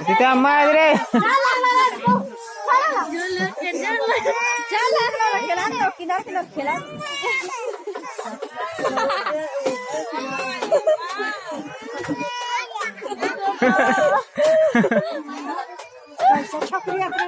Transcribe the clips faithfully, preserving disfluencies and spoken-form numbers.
सीता अम्मा आज रे। चल, चल, खेला तो, किनार, किनार खेला। कैसा छपरी अपने।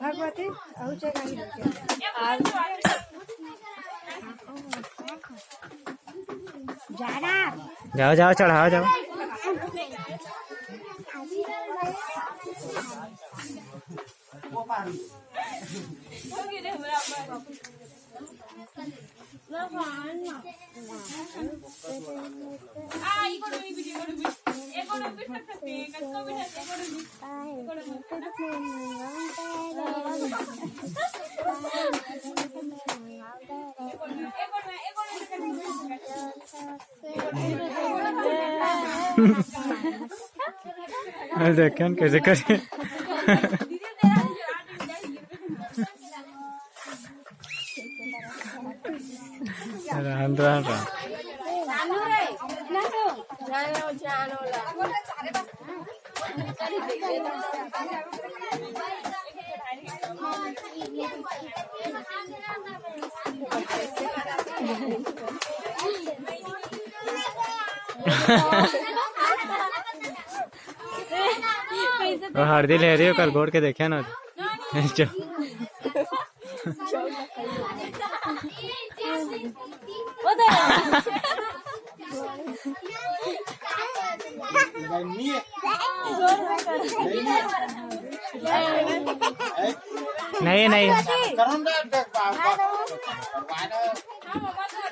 भगवती, अहू जगह ही। जाओ, जाओ, चढ़ाओ, जाओ। अरे देखें कैसे करे। राम राम राम। वो हरदी ले रही हो, कल गोड़ के देखे ना। नहीं, नहीं।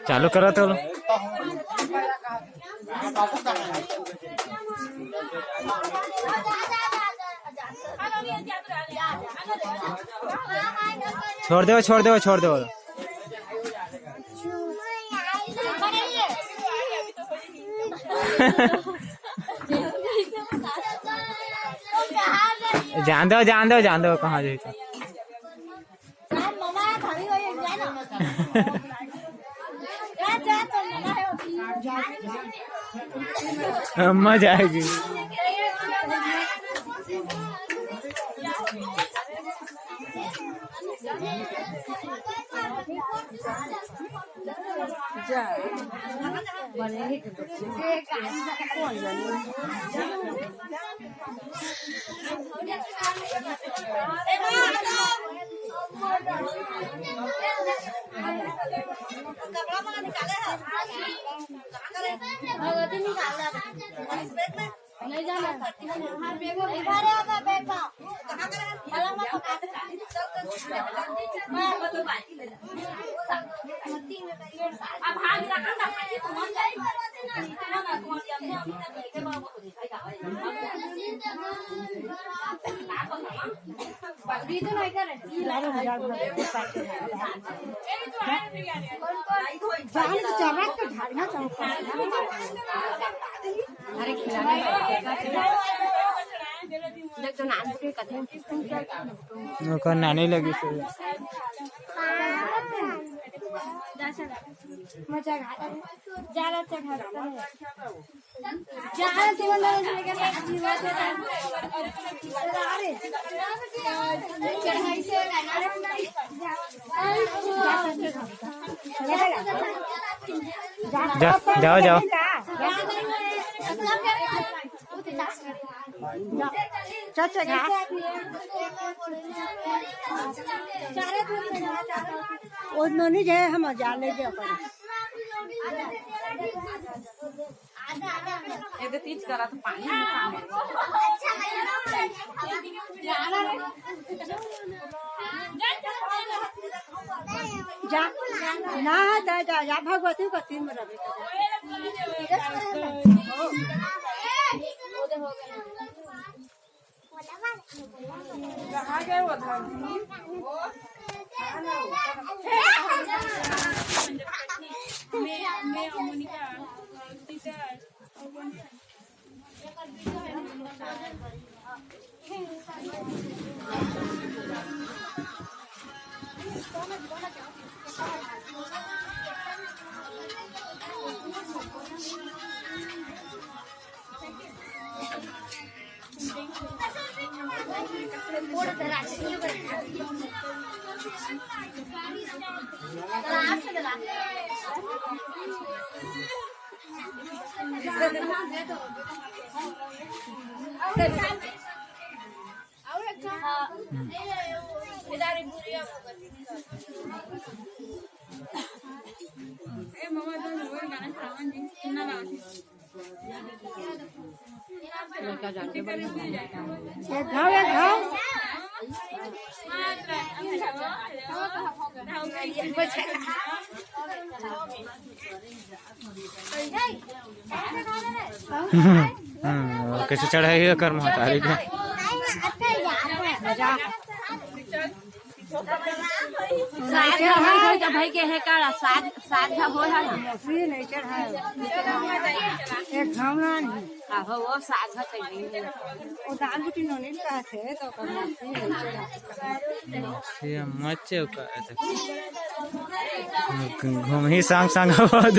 चालू करो तो। छोड़ दो, छोड़ दो, छोड़ दो। जान दो, जान दो, जान दो, कहाँ जाए तो। अम्मा जाएगी। ओकर नानी लगी से। मजा आ गया। ज्यादा अच्छा खाना है। ज्यादा जीवन में लेके जीवन से अरे। चढ़ाई से जा, जाओ, जाओ। चाचा घाट। ओ नोनी जे हम जा ले जे अपन। ये तो तीज करा तो पानी में काम है। जा, ना, जा, जा, जा, भगवती को तीन में रहे। कहाँ गए वो धन? मैं, मैं और मोनिका, टीचर। एक घाव, एक घाव। हम्म, वो कैसे चढ़ाई हुई कर महतारी के। साग ह होय त भाई के हे काड़ा, साग, साग ह होय ह ना। मौसरी नहीं चढ़ाए। एक घावना नहीं। आहो, वो साग ह कहीं नहीं। वो दाल बुटी नोनी का थे, तो ओकर मौसरी नहीं चढ़ाए। से मचे का है तो। घूम ही संग संग आवाज।